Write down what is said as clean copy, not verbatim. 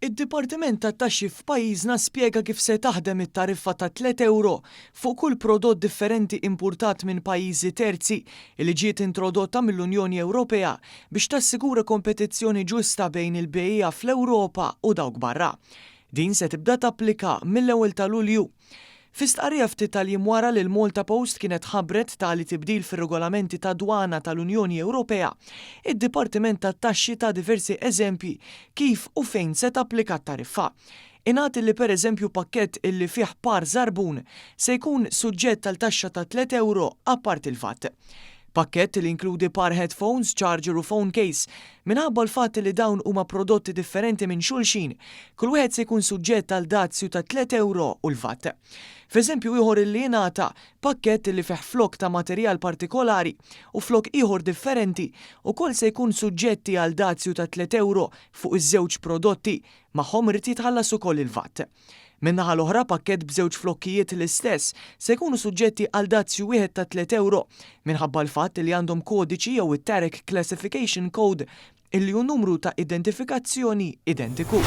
Id-Dipartiment tat-Taxxi f'pajjiżna spjega kif se taħdem it-tariffa ta' tliet ewro fuq kull prodott differenti impurtat minn pajjiżi terzi li ġiet introdotta mill-Unjoni Ewropea biex tassigura kompetizzjoni ġusta bejn il-bejjiegħa fl-Ewropa u dawk barra. Din se tibda tapplika mill-ewwel ta' Lulju. Fi stqarrija ftit tal-jiem wara li l-Malta Post kienet ħabbret tali tibdil fir-regolamenti tad-dwana tal-Unjoni Ewropea, id-Dipartiment tat-Taxxi ta diversi eżempji kif u fejn se tapplika t-tariffa. Ingħad illi pereżempju pakkett illi fih par żarbun se jkun suġġett għal taxxa ta' €3 apparti l-VAT. Pakkett li jinkludi par headphones, charger u phone case, minħabba l-fatt li dawn huma prodotti differenti minn xulxin, kull wieħed se jkun suġġett għal dazju ta' €3 u l-VAT. F'eżempju ieħor illi jingħata, pakkett li fih flok ta' materjal partikolari u flok ieħor differenti ukoll se jkun suġġetti għal dazju ta' €3 fuq iż-żewġ prodotti, magħhom irid jitħallas ukoll il-VAT. Min-naħa l-oħra, pakkett b'żewġ flokkijiet l-istess se jkunu suġġetti għal dazju wieħed ta' €3 minħabba l-fatt li għandhom kodiċi jew it-Tariff Classification Code illi hu numru ta' identifikazzjoni identiku.